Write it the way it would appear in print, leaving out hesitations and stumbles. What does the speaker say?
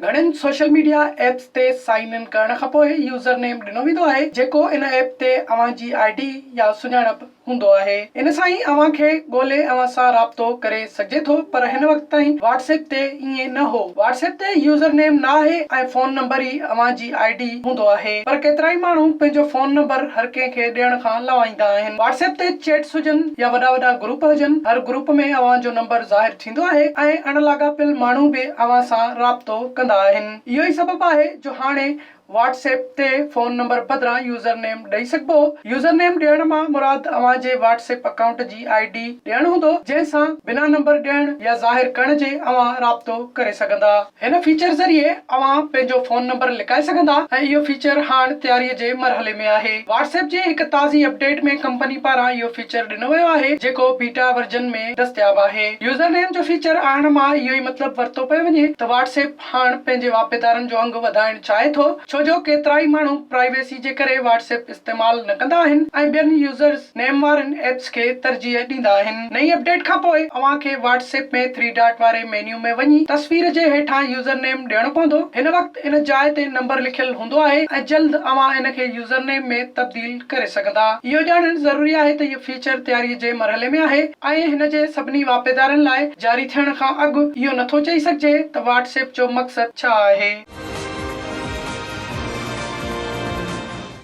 گهڻين social media apps تي sign in ڪرڻ کانپوء يوزر نيم ڏنو ويندو آهي جيڪو ان ايپ تي اوهان جي I D يا سڃاڻپ هوندو آهي. ان سان ئي اوهان کي ڳولي اوهان سان رابطو ڪري سگهجي ٿو پر هن وقت تائين واٽس ايپ تي ائين نه هو. واٽس ايپ تي يوزر نيم نه آهي ۽ فون نمبر ئي اوهان جي I D هوندو آهي پر ڪيترائي ماڻهو پنهنجو فون نمبر هر ڪنهن کي ڏيڻ کان لوائيندا آهن. واٽس ايپ تي چيٽس هجن يا وڏا وڏا گروپ هجن هر گروپ ۾ اوهان جو نمبر ظاهر ٿيندو آهي ۽ اڻ لاڳاپيل ماڻهو به اوهان سان رابطو ڪندا آهن. اهو ئي سبب آهي جو هاڻي واٽس ايپ تي فون نمبر بدران يوزر نيم ڏئي سگهبو. يوزر نيم ڏيڻ مان مراد اوهان جي واٽس ايپ اڪائونٽ جي I D ڏيڻ هوندو جنهن سان بنا نمبر ڏيڻ يا ظاهر ڪرڻ جي اوهان رابطو ڪري سگهندا. هن فيچر ذريعي اوهان پنهنجو فون نمبر لڪائي سگهندا ۽ اهو فيچر هاڻ تياري جي مرحلي ۾ آهي. واٽس ايپ جي هڪ تازي اپڊيٽ ۾ ڪمپني پاران اهو فيچر ڏنو ويو آهي جيڪو بيٽا ورجن ۾ دستياب آهي. يوزر نيم جو فيچر آڻڻ مان اهو ئي مطلب ورتو پيو وڃي ته واٽس ايپ هاڻ پنهنجي واهپيدارن جو انگ وڌائڻ چاهي ٿو ڇو جو ڪيترائي ماڻهو پرائيويسي جي ڪري واٽس ايپ استعمال نه ڪندا آهن ۽ ٻين يوزرز نيم وارن ايپس کي ترجيح ڏيندا آهن. نئين اپڊيٽ کانپوء اوهان کي واٽس ايپ ۾ ٿري ڊاٽ واري مينيو ۾ وڃي تصوير جي هيٺان يوزر نيم ڏيڻو پوندو. هن وقت ان جاء تي نمبر لکيل هوندو آهي ۽ جلد اوهان ان کي يوزر نيم ۾ تبديل ڪري سگهندا. اهو ڄاڻڻ ضروري آهي ته اهو فيچر تياري جي مرحلي ۾ آهي ۽ هن جي سڀني واهپيدارن لاء جاري ٿيڻ کان اڳ اهو نٿو چئي سگهجي ته واٽس ايپ جو مقصد ڇا آهي.